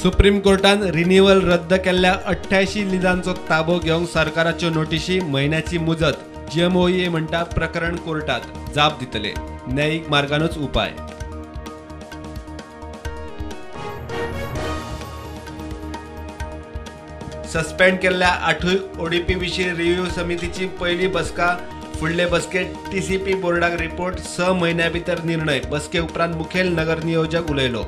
Supreme कोर्टान renewal रद्द केल्ल्या 88 लिजांचो ताबो घेवंक सरकाराच्यो नोटिशी, म्हयन्याची मुजत. जीएमओए म्हणटा प्रकरण कोर्टात, जाप दितले, न्यायीक मार्गानूच उपाय. सस्पेंड केल्ल्या 8 ओडीपी विशीं रिव्ह्यू समितीची पयली बसका. फुडले बसकेत टीसीपी बोर्डाक रिपोर्ट, 6 म्हयन्यां भितर निर्णय. बसके उपरांत मुखेल नगर नियोजक उलयलो.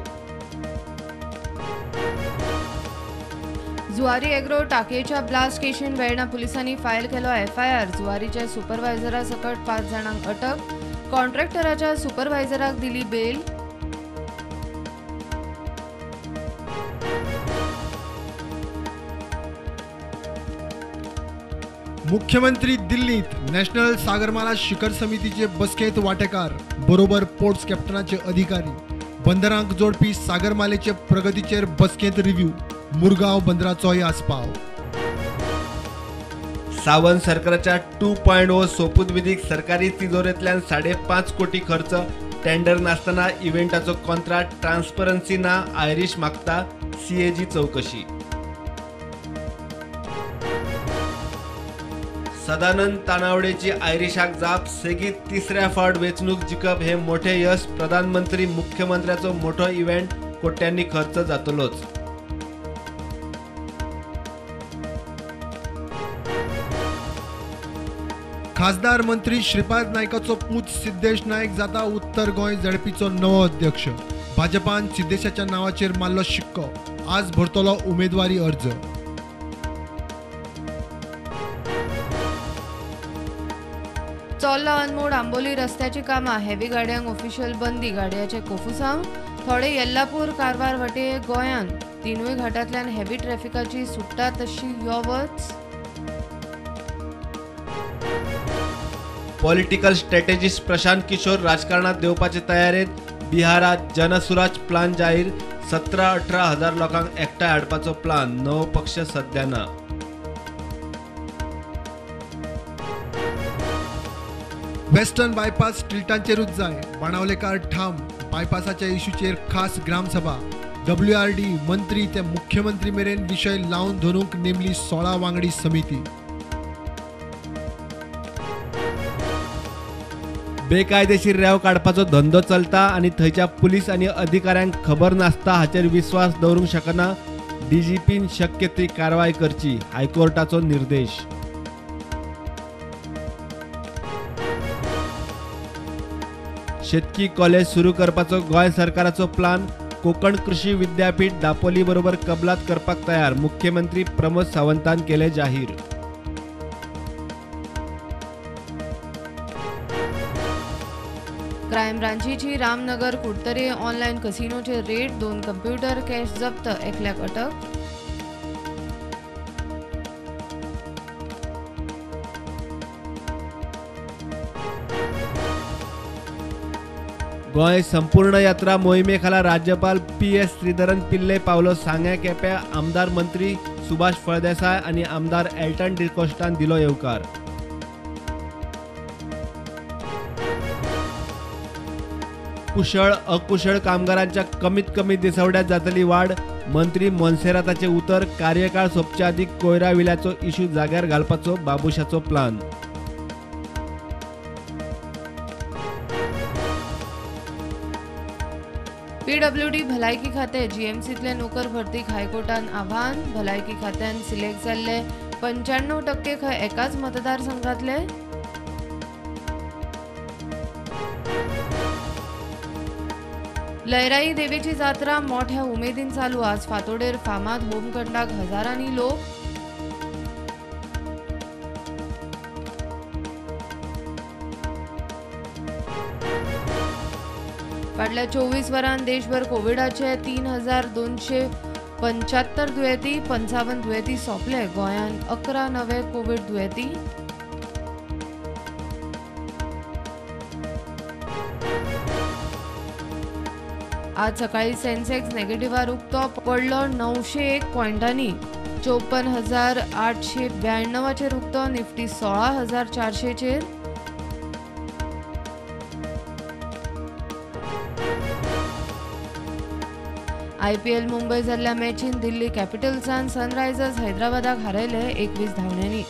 जुवारी एग्रो टाकयेच्या ब्लास्ट केशीन वेर्णा पुलिसांनी फायल केलो एफआयआर. जुवारीच्या सुपरवायझरा सकट 5 जाणांक अटक. कॉन्ट्रॅक्टराच्या सुपरवायझराक दिली बेल. मुख्यमंत्री दिल्लीत नॅशनल सागरमाला शिखर समितीचे बसकेत वांटेकार, बरोबर पोर्ट्स कॅप्टनाचे अधिकारी. बंदरांक जोडपी सागरमालेचे प्रगतीचेर बसकेंत रिव्ह्यू. मुरगांव बंदराचोय आस्पाव. सावंत सरकाराच्या 2.0 सोपूतविधीक सरकारी तिजोरेंतल्यान 5.5 कोटी खर्च. टेंडर नासतना इव्हेंटाचो कॉन्ट्राक्ट, ट्रान्सपरन्सी ना, आयरीश मागता सीएजी चौकशी. सदानंद तानावडेची आयरिशाक जाप. सेगीत तिसऱ्या फावट वेंचणूक जिखप हे मोठे यश. प्रधानमंत्री मुख्यमंत्र्याचो मोठो इव्हेंट, कोट्यांनी खर्च जातलोच. खासदार मंत्री श्रीपाद नायकाचो पूत सिद्धेश नायक जाता उत्तर गोंय झेडपीचो नवो अध्यक्ष. भाजपान सिद्धेशाच्या नावाचेर मारलो शिक्को. आज भरतलो उमेदवारी अर्ज. चोर्ला अनमोड आंबोली रस्त्याची कामां, हेवी गाडयांक ऑफिशियल बंदी. गाडयाचे कोफुसांव थोडे येल्लापूर कारवार वटे गोंयांत 3 घाटांतल्यान हेवी ट्रॅफिकाची सुट्टा तशी यो वच. पॉलिटिकल स्ट्रॅटेजिस्ट प्रशांत किशोर राजकारणात देवपाचे तयारेत. बिहारात जनसुराज प्लान जाहीर. 17-18 हजार लोकांक एकठांय हाडपाचो प्लान. नवो पक्ष सध्या ना. वेस्टर्न बायपास स्ट्रीटांचेरूच जाय, बाणावलेकार ठाम. बायपासाच्या इश्यूचेर खास ग्रामसभा. डब्ल्यूआरडी मंत्री ते मुख्यमंत्री मेरेन विशय लावन धरूंक नेमली 16 वांगडी समिती. बेकायदेशीर रेंव काडपाचो धंदो चलता आनी थंयच्या पुलीस आनी अधिकाऱ्यांक खबर नासता हाचेर विस्वास दवरूंक शकना. डीजीपीन शक्य ती कारवाय करची, हायकोर्टाचो निर्देश. शेतकी कॉलेज सुरू करपाचो गोंय सरकाराचो प्लान. कोकण कृषी विद्यापीठ दापोली बरोबर कबलात करपाक तयार. मुख्यमंत्री प्रमोद सावंतान केले जाहीर. क्रायम ब्रांचीची रामनगर कुडतरे ऑनलायन कसिनोचे रेड. 2 कंप्युटर कॅश जप्त, एकल्याक अटक. गोंय संपूर्ण यात्रा मोहिमे खाला राज्यपाल पी.एस. श्रीधरन पिल्ले पावलो सांग्या केप्यां. आमदार मंत्री सुभाष फळदेसाय आनी आमदार एल्टन डिकोस्टान दिलो येवकार. कुशळ अकुशळ कामगारांच्या कमीत कमी दिसवड्यात जातली वाड. मंत्री मोन्सेराताचे उतर. कार्यकाळ सोंपच्या आदीं कोयरा विल्याचो इश्यू जाग्यार घालपाचो बाबुशाचो प्लान. पीडब्ल्यूडी भलायकी खातें जीएमसींतले नोकर भरतीक हायकोर्टान आव्हान. भलायकी खात्यान सिलेक्ट जाल्ले 95% खंय एकाच मतदारसंघातले. लयराई देवीची जात्रा मोठ्या उमेदीन चालू. आज फातोडेर फामाद होमखंडाक हजारांनी लोक. फाटल्या 24 वरांत देशभर कोविडाचे 3275 दुयेंती, 55 दुयेंती सोंपले. गोंयांत 11 नवे कोविड दुयेंती. आज सकाळी सेन्सेक्स नेगेटिव्हार उक्तो पडलो 901 पॉयंटांनी. 54,892 उक्तो. निफ्टी 16,400चेर. आयपीएल मुंबय जाल्ल्या मॅचीन दिल्ली कॅपिटल्सान सनरायझर्स हैदराबादाक हारयले 21 धांवड्यांनी.